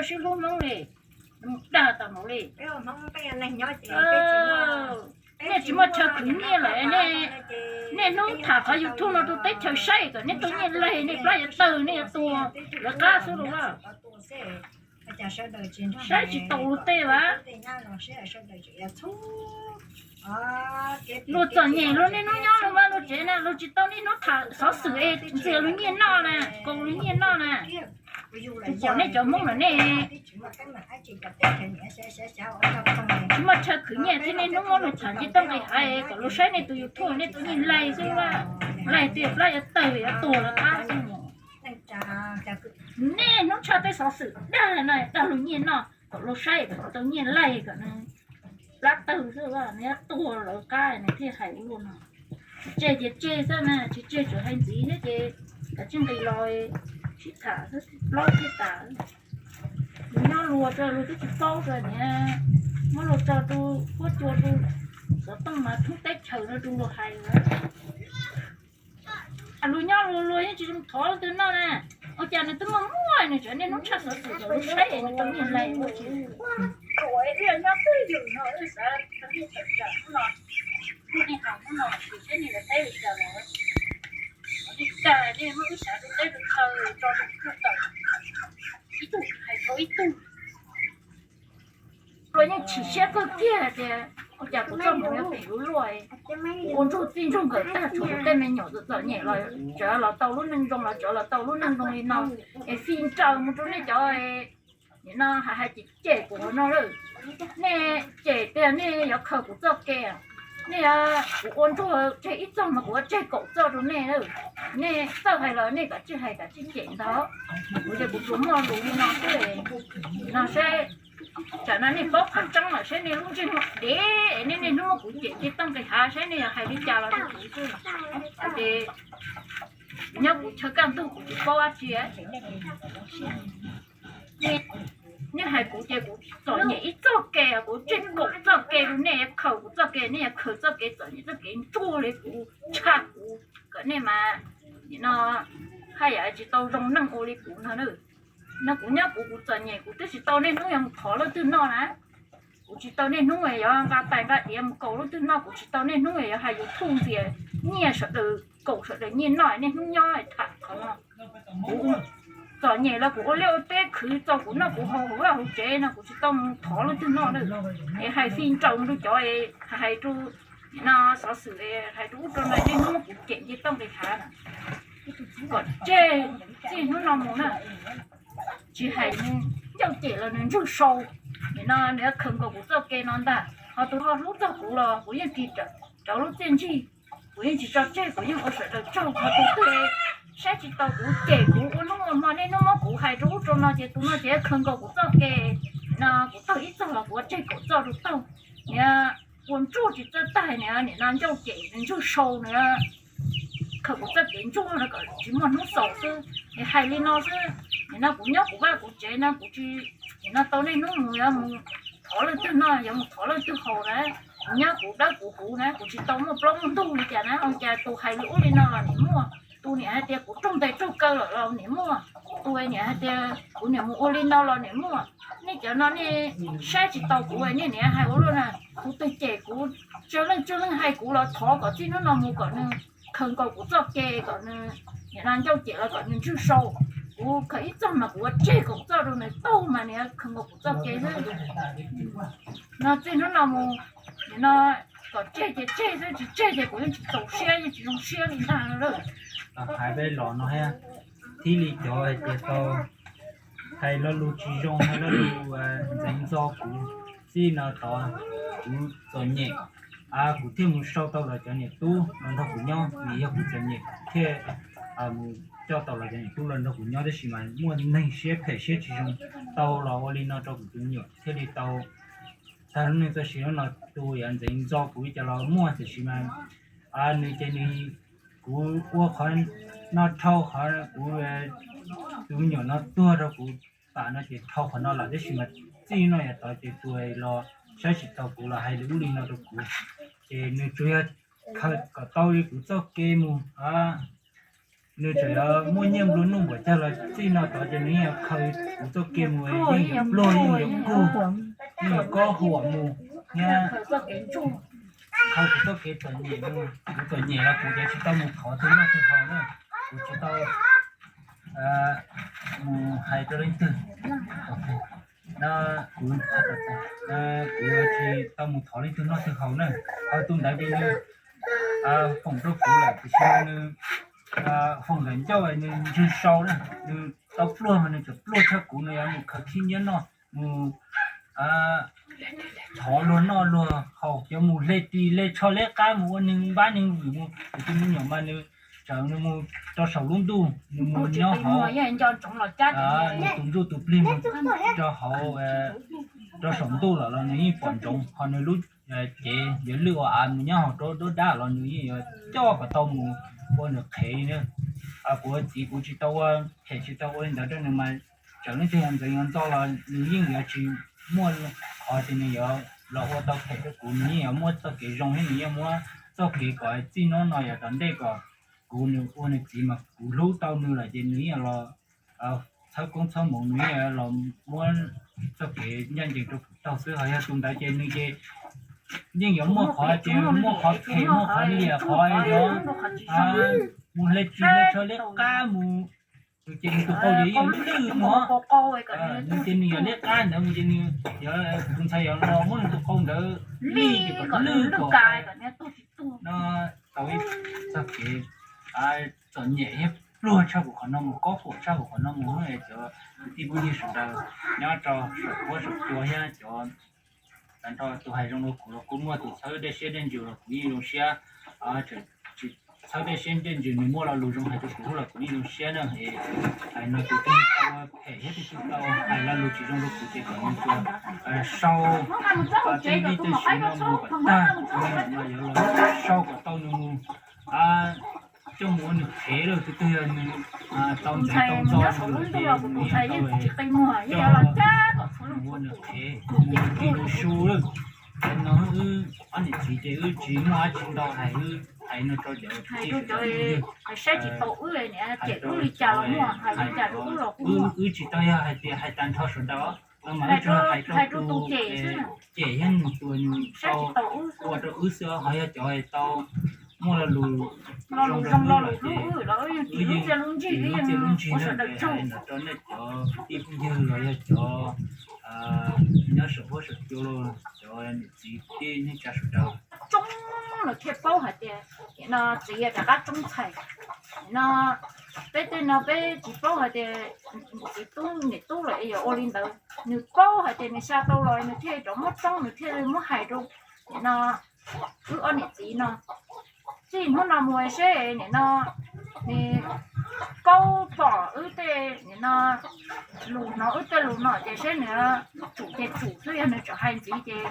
sib hlub Hmoob li, dag tau mus li. Nej tsis muaj chaw khwv nyiaj lawm, nej hnub tham qhov YouTube no rau teb chaws saib kom nej tau nyiaj laig, nej plab yuav tawg, nej yuav tuag lawv qab xwb los. Saib tsis taus luag tej vas. Luag txom nyem luag niaj hnub nyob luag vaj luag tsev na, luag tsis tau niaj hnub tham xov xwm es ntxias luag nyiaj noj na, koom luag nyiaj noj na. Tus pom nej cov Hmoob lawm nej tsis muaj chaw khwv nyiaj thiab nej hnub muab luag tham nce toj nqis hav kom luag saib nej tus YouTube nej tus nyiaj laig xwb, laig tias plab yuav tawg yuav tuag lawv qab xwb. Nej hnub tshaj tej xov xwm dag no dag luag nyiaj noj kom luag saib kom tau nyiaj laig kom plab tawg xwb, nws yuav tuag lawv qab nws thiaj hais ua luaj no. Tseg ces tseg xwb na, tsis tseg tseem hais ntxiv thiab ces kav tsij nqis los sib tham xwb, plaub thiaj tas. Luag nyob luag tso luag twb tsis paub tso niam, muab luag tso rau huab cua rau xov tooj mas thoob teb chaws no rau luag hais. Luag nyob luag luag yeej tsis zoo thov leej twg noj na. Ua cas nws twb muaj muaj nws tseem niaj hnub tshaj xov xwm kom luag saib nws tau nyiaj laig ua tsis. Nyob twj ywm no wb xav tau nyiaj tawm tsam hnub no, muaj nyiaj tawm hnub no tsis saib nyiaj tawm teb li cas los. Li cas nej muab wb xav rau teb rau chaw tso rau tawm, ib tug hais rau ib tug. Luag yeej chim siab kawg kiag tias ua cas kuv txoj hmoov yuav phem luaj luaj, kuv ua ntsuag txij ntsuag nkawm tag tshuav kuv tej me nyuam txom txom nyem los tseem los tau lub neej zoo, los tseem los tau lub neej zoo li no, es fi nraws mus rau nej cov nim no hais hais cem cem kuv no lawm. Nej cem tias nej yuav khaws kuv txoj kev, nej, kuv ua ntsuag tseg ib txoj mas kuv yuav tseg kaum txoj rau nej. Nej txawj hais los nej kav tsij hais kav tsij cem ntag. Kuv ces kuv tsuas muaj lus li no xwb, no seb, tsam no nej paub qhov tseeb lawm seb nej lub ntsej muag dev es nej niaj hnub muab kuv cem nce toj nqis hav, seb nej yuav hais li cas los rau kuv xwb. Ces nyob kuv chaw kaj ntug kuv tsis paub dab tsi. Nej hais kuv ces kuv txom nyem ib txoj kev, kuv tseg kaum txoj kev rau nej, khaws kuv txoj kev, nej yuav khaws txoj kev txom nyem txoj kev ntsuag li kuv, tshaj kuv, kom nej mas nim no haj yam tsis tau zoo neej ua li kuv no na. No kuv nyob kuv, kuv txom nyem kuv twb tsis tau niaj hnub yuav mus thov leej twg noj na. Kuv tsis tau niaj hnub yuav nqa tais nqa diav mus kaum leej twg noj, kuv tsis tau niaj hnub yuav hais YouTube ntxias nyiaj sawv daws, kaum sawv daws nyiaj noj niaj hnub nyob tham qhov no. Kuv txom nyem los kuv ua liaj ua teb khwv txaus kuv noj kuv haus hauv vaj hauv tsev no kuv tsis tau mus thov leej twg noj na. Es hais fi nraws mus rau cov es hais rau no xov xwm es hais rau ub rau no niaj hnub muab kuv cem nce toj nqis hav na. Kom tseg txij hnub no mus na, tsis hais ncauj cem los nws ntswg sau. Nim no nws khaws nkaus kuv txoj kev no ntag, ho tus ho hlub txog kuv los kuv yeej ris rau lub txiaj ntsig, kuv yeej tsis tso tseg, kuv yeej ua sawv daws tsaug. Ho tus twg saib tsis taus kuv cem kuv ua hnub ua hmo niaj hnub muab kuv hais rau ub rau no ces tus no ces khaws nkaus kuv txoj kev no, kuv taug ib txoj los kuv yuav tseg kaum txoj rau taug. Niam ua ntsuag tsis txawj tag, niam, nim no ncauj cem nws ntswg sau, nws khaws kuv txoj kev ntsuag no kom tsis muaj hnub xaus xwb, nws hais li no xwb. Nim no kuv nyob kuv vaj kuv tsev no kuv tsis, nim no tau niaj hnub mus yuav mus thov leej twg noj yuav mus thov leej twg haus na, kuv nyob kuv dawb kuv huv na, kuv tsis tau muaj plaub muaj ntug li cas na. Ua cas tus hais li ub li no los niam muaj, tus niam hais tias kuv raug ntes raug kaw lawm los niam muaj, tus niam hais tias kuv niam mus ua li no los niam muaj. Nej cov no nej saib tsis taus kuv, nej niam hais ua luaj na, kuv twg cem kuv, tsawg leej tsawg leej hais kuv los thov kom txij hnub no mus kom nws khaws nkaus kuv txoj kev, kom nws nim no ncauj cem los kom nws ntswg sau. Kuv khaws ib txoj mas kuv yuav tseg kaum txoj rau nws taug mas nws khaws nkaus kuv txoj kev xwb. No txij hnub no mus, nim no kom tseg ces tseg xwb, tsis tseg ces kuv yeej tsis txaus siab yeej tsis zoo siab li ntag lawm. Hais peb los no thiab, thiaj li cov hais tias tau hais lo lus tsis zoo, hais lo lus ntxeev ntxo kuv txij no tod, kuv txom nyem, kuv thiaj mus sau tau los cov niam tub los nrog kuv nyob, vim yog kuv txom nyem thiaj mus coj tau los cov niam tub los nrog kuv nyob, tab sis mas muaj neeg siab phem siab tsis zoo tau los ua li no rau kuv tus me nyuam thiaj li tau tag lub neej txoj sia no. Tus yam ntxeev ntxo kuv li cas los muaj, tiam sis mas nws ces nws, kuv ua qhov no dhau, qhov kuv tus me nyuam no tuag rau kuv pam no ces dhau qhov no lawm, tab sis mas txij no yav tod ces tus los saib tsis taus kuv los hais li ub li no rau kuv, ces nws tsuas yog khaws kom tau li kuv txoj kev mus, nws tseem yuav muaj nyiaj nplua nuj npaum cas los txij no tod ces nws yeej yuav khaws kuv txoj kev mus, yeej yuav pluag, yeej yuav kug, yeej yuav kob huam mus thiab khaws kuv txoj kev txom nyem, kuv txom nyem los kuv yuav tsis tau mus thov tus noj tus haus na, kuv tsis tau mus hais rau leej twg. No kuv, kuv yuav tsis tau mus thov leej twg noj twg haus na. Ho tus ntawd ces nws foom rau kuv lawm tiam sis nws foom ntawm ncauj nws ntswg sau na, nws tau pluag mas nws tseem pluag tshaj kuv, nws yuav mus khaws khib nyiab noj, mus thov luag noj luag haus, yuav mus hle ris hle tsho hle qab mus ua neeg npab neeg vwm mus, tus me nyuam mas nws tseem nws mus rau saum lub ntuj, nws mus nyob hauv, nws tus ntsuj tus plig mus rau hauv, rau saum ntuj lawm los nws yeej pom ntsoov, ho nws lub cev yuav lwj ua av mus nyob hauv rau duab dab los nws yeej yuav coj kom tau mus ua nws qhev li na. Kuv txiv kuv tsis tau ua phem tsis tau ua li ntawd rau nws mas, txawm leej twg yuav ntxeev yuav ntxo los nws yeej yuav tsis muaj qhov tias nws yuav los ua tau phem rau kuv, nws yeej yuav muab txoj kev zoo thiab nws yeej muab txoj kev kom txij hnub no yav tom ntej kom kuv nws ua nws txiv mas kuv hlub tau nws lawm ces nws yeej los txhawb koob txhawb hmoov, nws yeej los muab txoj kev ncaj ncees rau kuv taug xwb. Ho yog tus ntawd ces nws ces yeej yuav muaj qhov ces muaj qhov phem muaj qhov liam qhov yuav mus hle ris hle tsho hle qab mus, nws ces nws tus qau ces yeej lwj mus, nws ces nws yog liab qab ntawd mus ces nws yog tus ntxhais yuav los muab nws tus qau ntawd lij ces kom lwj kom no tau ib txoj kev txom nyem thiab pluag tshaj kuv qhov no mus, kob huam tshaj kuv qhov no mus. Cov kwv tij phooj ywg sawv daws nyob rau saum huab saum cua thiab cov tag nrho tus hais zoo rau kuv los kuj muaj, tus txhawb dej siab dej ntsws los kuv yeej zoo siab, tsis txhawb dej siab dej ntsws nws muaj lo lus zoo hais rau kuv los kuv yeej zoo siab na. Hais no tus twg tau phem thiab tus twg tau hais lo lus tsis zoo rau kuv ces kom nws tsuas sau tej vij tej siv no mus kom tag, no yuav los sau kom tau nws mus coj mus ua nws qhev lawm. Tus twg yog nws tau ntxeev tau ntxo nws los ces nws yeej tau coj mus ua nws qhev mus nws su lawm. Ces no wb ob niam txiv ces wb tsis muaj dab tsi ntau hais, wb hais no rau cov kwv tij sawv daws, wb tsis tau yog hais tias hais tag nrho sawv daws, no mas wb tsuas hais rau tus cem thiab nws tus nws tau ua rau wb xwb, ho yog cov tau muaj lo lus zoo rau wb los ces wb yeej txiaj lub ntsig no ces hais ntawd rau nej cov kwv tij phooj ywg los yog cov nyob saum huab saum cua los cov niam txiv kwv tij neej tsa sawv daws. Tsoob los thiaj paub hais tias nim no txiv rov qab tsoob txhais. Nim no peb tej no peb tsis paub hais tias niam txiv tub niam tub los es yuav ua li ntawd, nws paub hais tias nws xa tau los nws thiaj rov muab tsoob, nws thiaj li muab hais rau nim no wb ob niam txiv no. Txij hnub no mus seb nim no nws paub pom wb tej nim no lus, hnov wb tej lus no ces seb nws tsum ces tsum xwb, yog nws tseem hais ntxiv ces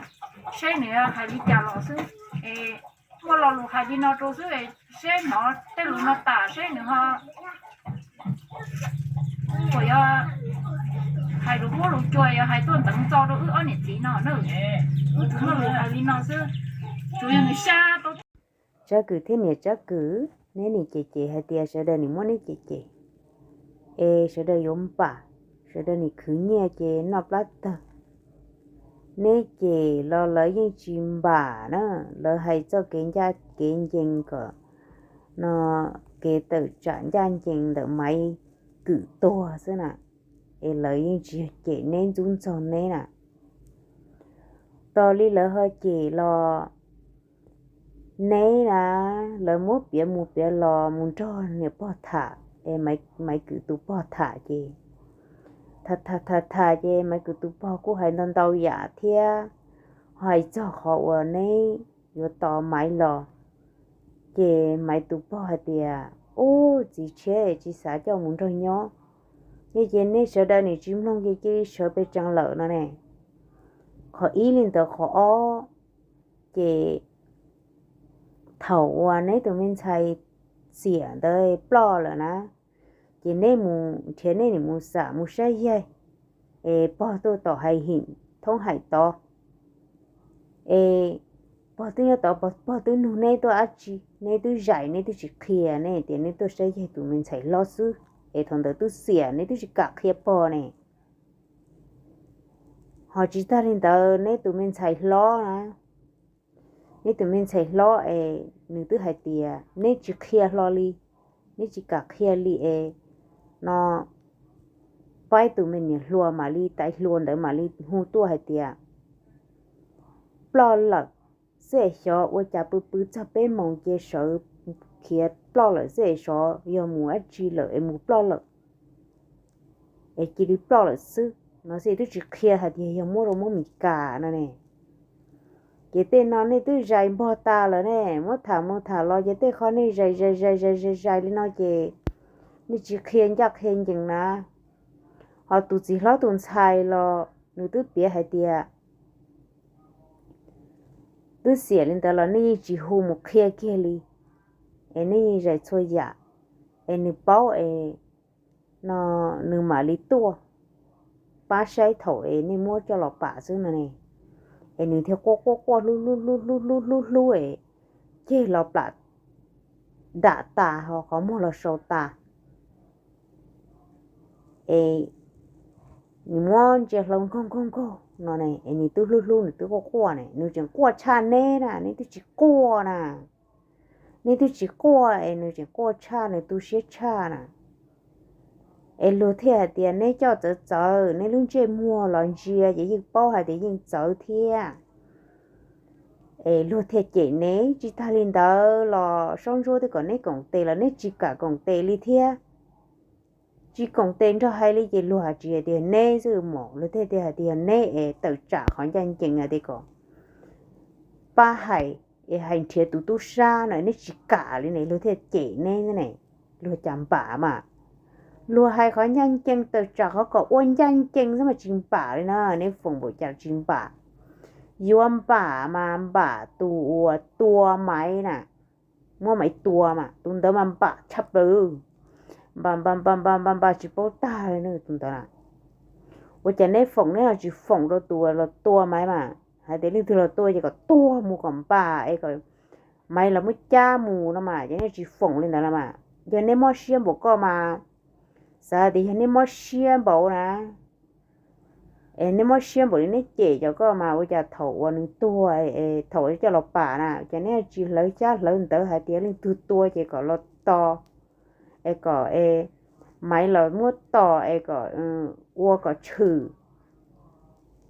seb nws hais li cas los xwb. Es muaj lo lus hais li no rau xwb, seb hnov tej lus no tas seb nws ho puas yuav hais lus huab lus cua yuav hais tuaj nteev txo rau wb ob niam txiv no na. Wb tsuas muaj lus hais li no xwb, tsuas yog nws xa tau. Tsab kwm thiab niam tsab kwm, neb nim cem cem hais tias sawv daws nim muab neb cem cem, es sawv daws yuav npam, sawv daws nim khwv nyiaj ces noj plab tawg. Neb cem los lawv yeej tsis npam na, lawv hais txoj kev ncaj kev ncees kom no, kev tawm tsam ncaj ncees ntawm Maiv Kwm tuag xwb na, es lawv yeej tsis cem neb ntxub ntxaug neb na. Tos li lawv ho cem los neb na, lawv muab piav mus piav los mus nrog niam pog tham es Maiv Kwm tus pog tham ces tham tham tham ces Maiv Kwm tus pog kuj hais ntau ntau yam thiab, hais txog qhov uas neb yuav tos Maiv los, ces Maiv tus pog hais tias, ub, txiv tshiab tsis xav coj mus nrog nyob, yog ces nej sawv daws nim tsis mloog ces cia li sawv pes tsees lawm no ne. Qhov ib li ntawd, qhov ob ces thaum uas neb tus me ntxhais xiam ntawd ploj lawm na, ces neb mus nrhiav, nej nim mus xam mus saib yaig es pog tuaj tom hais him thoob hais tod, es Pog twb nyob tod, pog twb nug neb tuaj dab tsi, neb twb zais, neb twb tsis qhia, neb tias neb tuaj saib yawg tus me ntxhais hlob xwb, es thaum ntawd twb xiam, neb twb tsis kam qhia pog ne. Ho tsis tag li ntawd, neb tus me ntxhais hlob na, neb tus me ntxhais hlob es nws twb hais tias neb tsis qhia hlo li, neb tsis kam qhia li es no, pab tus me niam hluas mam li, tais hluas ntawd mam li hu tuaj hais tias ploj lawm, xij es xyov ua cas pw pw txog peb moos ces sawv khiav ploj lawm, xij es xyov yog mus dab tsi lawm es mus ploj lawm, es cia li ploj lawm xwb no xij, twb tsis qhia hais tias yog muab rau Hmoob Mes Kas no ne. Ces tej no nej twb zais npog tas lawm ne, muab tham mus tham los ces tej qhov nej zais zais zais zais zais zais li no ces nej tsis qhia ncaj qhia ncees na. Ho tus txiv hlob tus ntxhais los nws twb piav hais tias twb xiam li ntawd los nej yeej tsis hu mus qhia kiag li, es nej yeej zais txhua yam, es nws paub es no nws mam li tuaj pab saib thaum es nej muab coj los pam xwb no ne. Es nws thiaj quaj quaj quaj hlub hlub hlub hlub hlub hlub hlub es ceg los plam dam tas ho qhov muag los sau tas. Es nws muab ntsia hlau nkaug nkaug nkaug no ne, es nws twb hlub hlub, nws twb quaj quaj ne, nws tseem quaj tshaj neb na, neb twb tsis quaj na. Neb twb tsis quaj es nws tseem quaj tshaj, nws tu siab tshaj na. Es luag thiaj hais tias neb coj txawv txawv, neb lub ntsej muag los ntsia ces yeej paub hais tias yeej txawv thiab. Es luag thiaj cem neb. Tsis tag li ntawd los Saub Ntsuab twb kom neb koom tes los neb tsis kam koom tes li thiab. Tsis koom tes nrog hais li ces luag hais tsis hais tias neb xwb mos, luag thiaj tias hais tias neb es tawm tsam qhov ncaj ncees hais tias kom pab hais es hais nrhiav tus tub sab no neb tsis kam li ne, luag thiaj cem neb ne. Luag cas npam mas, luag hais qhov ncaj ncees tawm tsam qhov kom ua ncaj ncees xwb mas tsis npam li na, neb foom npaum cas tsis npam. Yuav npam mas npam tus uas tua Maiv na, muab Maiv tua mas tus ntawd mas npam tshaj plaws. Npam npam npam npam npam npam tsis paub tag li tus ntawd na. Ua cas neb foom neb ho tsis foom rau tus uas los tua Maiv mas, hais tias leej twg los tua ces kom tuag mus kom npam es kom Maiv los muab cab mus no mas, ces neb tsis foom li ntawd los mas. Yog neb mob siab npaum koj mas, xav tias yog neb mob siab npaum na, es neb mob siab npaum li neb cem cov koj mas ua cas thaum uas nws tuag, thaum uas coj los pam na, cas neb tsis hlawv xyab hlawv ntawv hais tias leej twg tua ces kom los tos, es kom Maiv los muab tos es kom ua kom tshwm,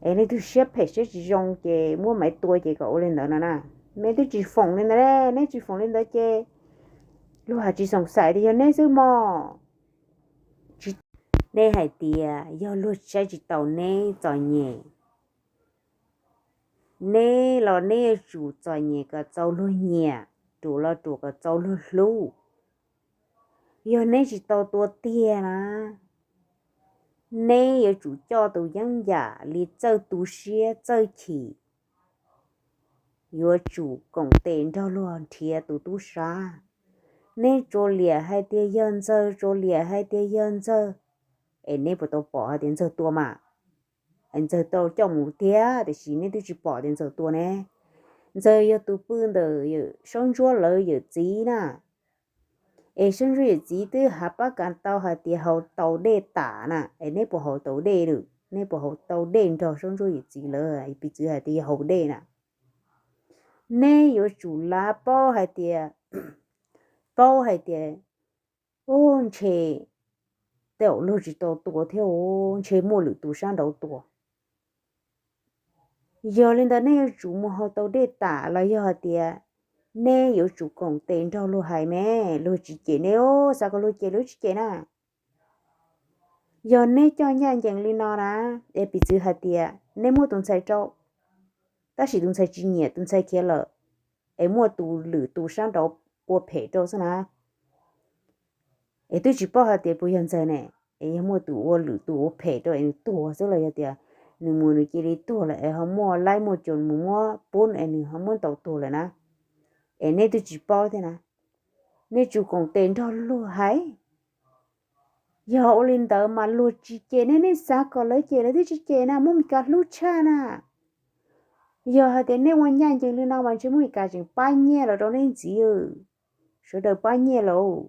es leej twg siab phem siab tsis zoo ces muab Maiv tua ces kom ua li ntawd no na. Neb twb tsis foom li ntawd, neb tsis foom li ntawd ces luag hais tsis xoom xaim tias yog neb xwb mos. Neb hais tias yog luag saib tsis taus neb txom nyem, neb los neb yuav tsum txom nyem kom txaus luag nyiam, ruam los ruam kom txaus luag hlub. Yog neb tsis tau tua tiag na, neb yuav tsum coj tus yeeb yam li txawj tu siab txawj chim, yuav tsum koom tes nrog luag nrhiav tus tub sab. Neb tsuas liam hais tias yog Ntxawg, tsuas liam hais tias yog Ntxawg, es neb puas tau pom hais tias Ntxawg tua mas? Ntxawg tau coj mus tiag tiam sis neb twb tsis pom tias Ntxawg tua ne. Ntxawg yog tus pw ntawm Saub Ntsuab lawv yawm txiv na, es Saub Ntsuab yawm txiv twb hav pab kas tau hais tias haus tau dej tas na, es neb puas haus tau dej lawm? Neb puas haus tau dej nrog Saub Ntsuab yawm txiv lawv? Piv txwv hais tias yog haus dej na, neb yuav tsum lav paub hais tias, paub hais tias, u, ntshe tej zaum luag tsis tau tua thiab, ntshe muaj lwm tus sab nraud tua. Yog li ntawd neb yuav tsum mus haus tau dej tas los yog hais tias neb yuav tsum koom tes nrog luag hais me, luag tsis cem neb, xav kom luag cem luag tsis cem na. Yog neb coj ncaj ncees li no na, es piv txwv hais tias neb muab tus ntxhais rau, tab sis tus ntxhais tsis nyiam, tus ntxhais khiav lawm, es muaj tus lwm tus sab nraud ua phem rau xwb na. Es twb tsis paub hais tias puas yog Ntxawg ne, es yog muaj tus ua lwm tus ua phem rau es nws tuag xwb los yog tias nws mus nws cia li tuag lawm es ho muaj laib muaj cuam mus muab pub es nws ho muab ntaus tuag lawm na, es neb twb tsis paub thiab na. Neb tsum koom tes nrog luag hais. Yog ua li ntawd mas luag tsis cem neb, neb xav kom lawv cem lawv twb tsis cem na, muab Mes Kas hlub tshaj na. Yog hais tias nej ua ncaj ncees li no mas ntshe Hmoob Mes Kas tseem pab nyiaj los rau nej ntxiv. Sawv daws pab nyiaj lauj.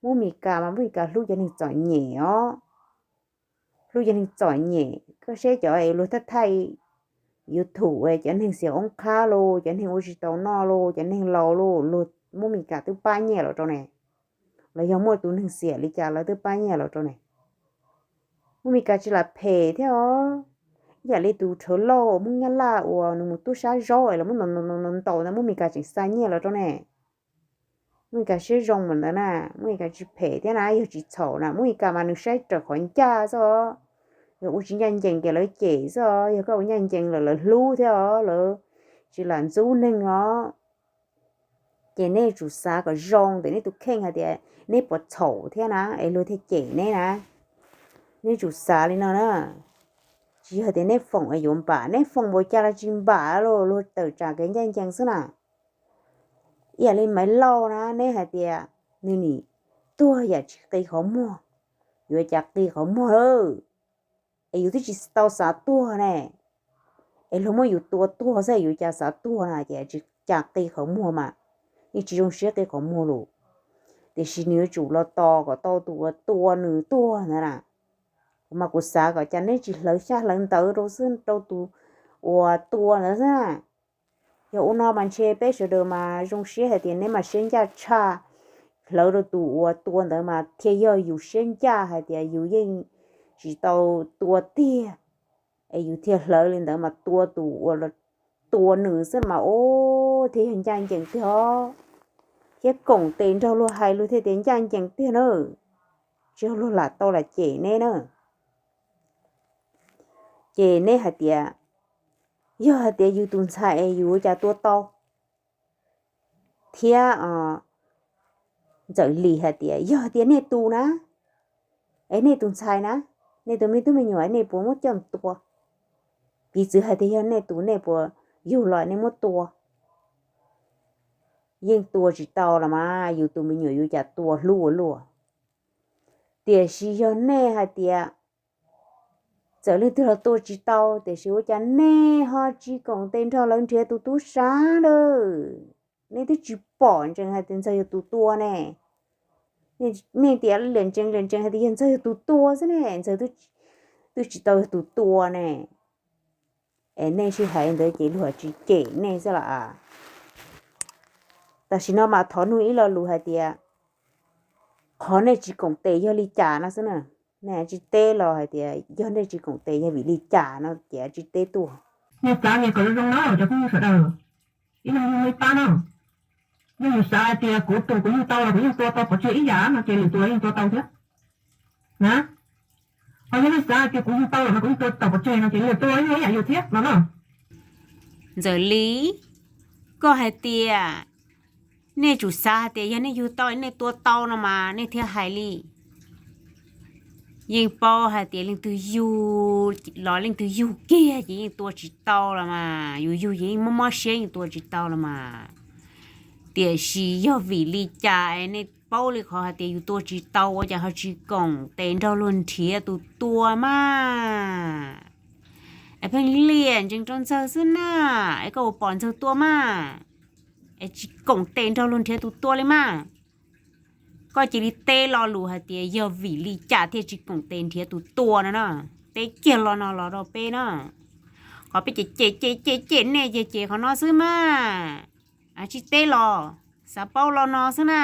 Hmoob Mes Kas mas Hmoob Mes Kas hlub cov neeg txom nyem os. Hlub cov neeg txom nyem. Koj saib cov luag thaij thaij YouTube, cov neeg xiam oob qhab los, cov neeg ua tsis tau noj los, cov neeg laus los, luag Hmoob Mes Kas twb pab nyiaj los rau ne. Los yog muaj tus neeg xiam li cas lawv twb pab nyiaj los rau ne. Hmoob Mes Kas tsis lam phem thiab os. Ib yam li tus Rhawv Lauj Hmoob Nyab Laj uas nws mus tub sab zaub es los muab ntaus ntaus ntawd Hmoob Mes Kas tseem xa nyiaj los rau ne. Hmoob Mes Kas siab zoo mas ntawd na, Hmoob Mes Kas tsis phem thiab na, yog tsis txhaum na, Hmoob Mes Kas mas nws saib raws qhov ncaj xwb os. Yog ua tsis ncaj ncees ces lawv cem xwb os, yog koj ua ncaj ncees lawm lawv hlub thiab os, lawv tsis lam ntxub neeg os. Ces nej tsum xav kom zoo ntawm nej tus kheej hais tias nej puas txhaum thiab na es luag thiaj cem nej na. Nej tsum xav li no na. Tsis yog tias nej foom es yuav npam, nej foom npaum cas los tsis npam los luag tawm tsam kev ncaj ncees xwb na. Ib yam li Maiv Lauj na, neb hais tias nws nim tuag yam tsis qi qhov muag, yuav cas qi qhov muag lawm. Es yus twb tsis tau xav tuag ne, es luag muab yus tua tuag xwb yuav cas xav tuag na, ces tsis cas qi qhov muag mas, yeej tsis zoo siab qi qhov muag lawm. Tiam sis nws yuav tsum los tos kom tau tus uas tua nws tuag ntawd na. Kuv mas kuv xav kom cas neb tsis hlawv xyab hlawv ntawv rau xwb, rau tus uas tua ntawd xwb na. Yog ua no mas ntshe peb sawv daws mas zoo siab hais tias neb mas siab ncaj tshaj, hlawv rau tus uas tua ntawd mas thiaj yog yus siab ncaj hais tias yus yeej tsis tau tua tiag, es yus thiaj hlawv li ntawd mas tua tus uas tua nws xwb mas, o, thiaj yog ncaj ncees tiag os. Thiab koom tes nrog luag hais luag thiaj tias ncaj ncees tiag na. Tsis yog luag lam tau lam cem neb na. Ces neb hais tias, yog hais tias yus tus ntxhais es yus ua cas tua tau? Thiab Ntxawm Lis hais tias, yog tias nej tus na, es nej tus ntxhais na, nej tus me tub me nyuam nej puas muab coj mus tua? Piv txwv hais tias yog nej tus nej puas yug los nej muab tua? Yeej tua tsis tau los mas, yus tus me nyuam yus cas tua hlub ua luaj. Tiam sis yog nej hais tias txawm leej twg los tua tsis tau, tiam sis ua cas nej ho tsis koom tes nrog lawv nrhiav tus tub sab lawm? Nej twb tsis pom ntsees hais tias Ntxawg yog tus tua ne. Nej tias liam ntsees liam ntsees hais tias yog Ntxawg yog tus tua xwb ne, Ntxawg twb tsis tau yog tus tua ne. Es nej sib hais ntawd ces luag tsis cem nej xwb los as. Tam sim no mas thov nug ib lo lus hais tias qhov nej tsis koom tes yog li cas no xwb na. Nej tsis teb los hais tias yog nej tsis koom tes yog vim li cas no ces tsis teb tuaj. Nws xav nws kom zoo no cov phooj ywg sawv daws, ib leeg ib pab no. Yog nws xav hais tias kuv tus kuv yug tau los kuv yeej tua tau pov tseg ib yam no ces lwm tus los yeej tua tau thiab na. Ho yog nej xav hais tias kuv yug tau los no kuv yeej tua tau pov tseg no ces lwm tus los yeej ib yam yus thiab no na. Ntxawm Lis, koj hais tias nej tsum xav hais tias yog nej yug tau nej tua tau no mas nej thiaj hais li. Yeej paub hais tias leej twg yug los leej twg yug kiag ces yeej tua tsis tau los mas, yus yug ces yeej mob mob siab yeej tua tsis tau los mas. Tiam sis yog vim li cas es nej paub li qhov hais tias yus tua tsis tau ua cas ho tsis koom tes nrog luag nrhiav tus tua mas? Es pheej liam ntsees rau Ntxawg xwb na, es koj ua pom Ntxawg tua mas, es tsis koom tes nrog luag nrhiav tus tua li mas. Koj cia li teb lo lus hais tias yog vim li cas thiaj tsis koom tes nrhiav tus tua no na. Teb kiag lo no los rau peb na. Qhov peb cem cem cem cem nej ces cem qhov no xwb mas. Tsis teb los xav paub lo no xwb na.